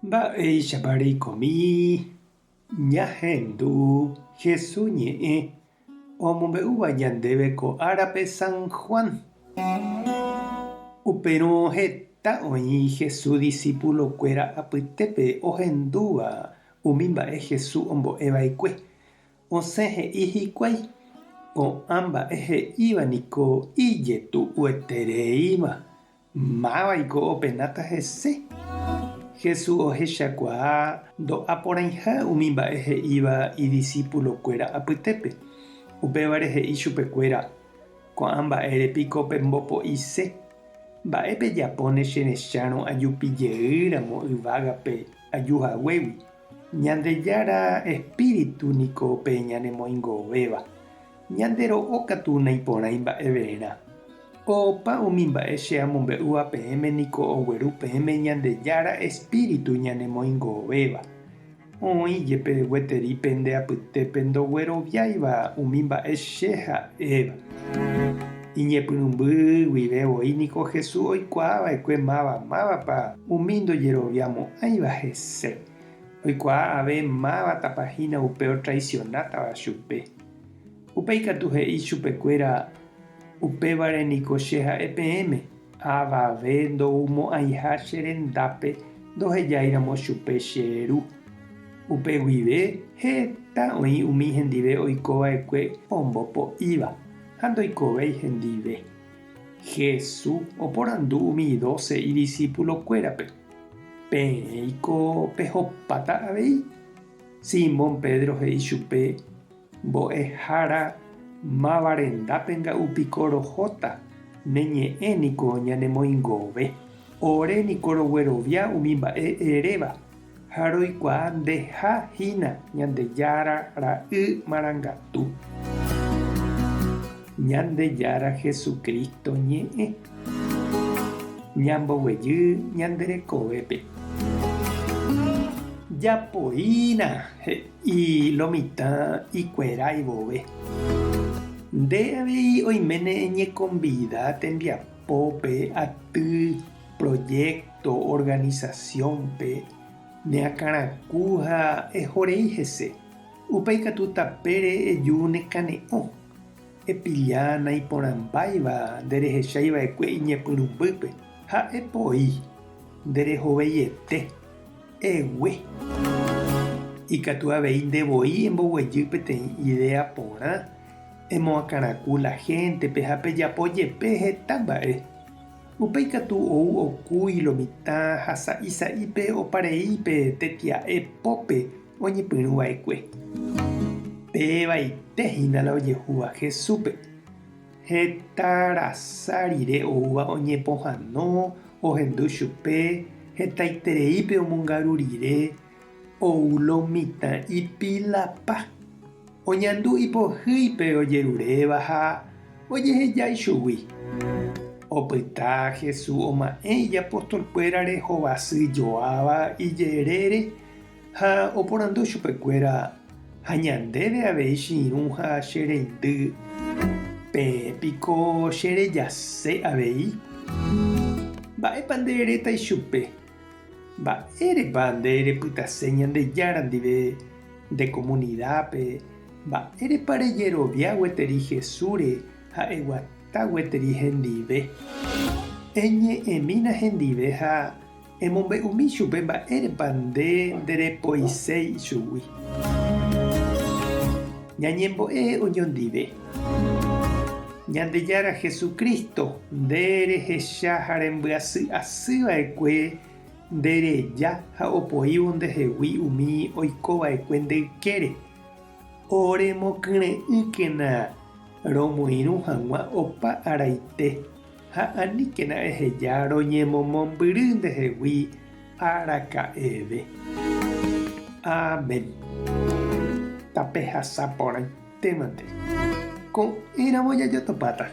Mba'éichapa reikomi ñahendu Jesús ñe'ẽ omombe'úva ñandéve ko árape San Juan? Upérõ heta oĩ Jesús disípulokuéra apytépe ohendúva umi mba'e Jesús ombo'e va'ekue. Osẽ he'i hikuái, Ko'ã mba'e he'íva niko ijetu'uetereíma, mávaiko openáta hese? Jesús ohechakuaa ndo'a porãiha umi mba'e he'íva idisipulokuéra apytépe. Upévare he'i chupekuéra, Ko'ã mba'ére piko pembopo'ise? Mba'e pejapóne che rechárõ ajupi jeýramo yvágape aju haguégui? Ñandejára espíritu niko pe ñanemoingovéva. Ñande ro'o katu naiporãi mba'everã. Opa umi mba'e che amombe'úva peẽme niko ogueru peẽme Ñandejára espíritu ñanemoingovéva. Oĩ jepe gueteri pende apytépe ndogueroviáiva umi mba'e che ha'éva. Iñepyrũmby guive voi niko Jesús oikuaa va'ekue máva mávapa umi ndojeroviamo'ãiva hese. Oikuaa ave mávatapa hína upe otraisionátava chupe. Upéi katu he'i chupekuéra, Upévare niko che ha'e peẽme, avave ndoumo'ãiha che rendápe ndohejáiramo chupe che Ru. Upe guive heta oĩ umi hendive oiko va'ekue ombopo'íva ha ndoikovéi hendive. Jesús oporandu umi dóse idisipulokuérape, Peẽiko pehopáta avei? Simón Pedro he'i chupe, Mbo'ehára, máva rendápe nga'u piko rohóta, ne ñe'ẽ niko ñanemoingove. Ore niko roguerovia umi mba'e eréva, ha roikuaa ndeha hína Ñandejára Ra'y marangatu. Ñandejára Jesucristo ñe'ẽ. Ñamboguejy ñande rekovépe. Japoína, he'i lo mitã ikuerái vove. Nde avei oiméne eñekonvida tembiapópe, aty, proyecto, organización-pe, neakãraku ha ehorei hese. Upéi katu tapére eju nekane'õ. Epilla naiporãmbáiva nderehechái va'ekue iñepyrũmbýpe, ha epoi nderehoveiete. Egue. Ikatu avei nde voi emboguejy peteĩ idéa porã, emoakãraku la héntepe ha pejapo jepe heta mba'e. Upéi katu ou okúi lo mitã ha sa'i sa'ípe oparei pe tetia'e pópe oñepyrũ va'ekue. Pévaite hína la ojehúva Jesúspe. Heta rasa rire oúva oñepohãno, ohendu chupe, hetaitereípe omongaru rire, ou lo mitã ipilapa. Oñandu ipohýipe ojeruréva ha ojeheja ichugui. Opyta Jesús oma'ẽ ijapostolkuérare hovasy joáva ijerére ha oporandu chupekuéra, Ha ñandéve avei che irũ ha che reindy, peẽ piko che rejase avei? Mba'épa nde eréta ichupe? Mba'érepa nde repytase Ñandejára ndive nde komunidápe? Mba'érepa rejerovia gueteri Jesúsre ha eguata gueteri hendive? Eñe'ẽmína hendive ha emombe'umi chupe mba'érepa nde nderepoiséi ichugui. Ñañembo'e oñondive. Ñandejára Jesucristo, nde rehecha ha rembyasy asy va'ekue nde reja ha opoívo ndehegui umi oiko va'ekue nde ykére. Oremokyre'ỹkena romoirũ hag̃ua opa araite ha aníkena eheja roñemomombyry ndehegui araka'eve. Amén. Tapehasa porãitémante. Ko'ẽramo jajotopáta.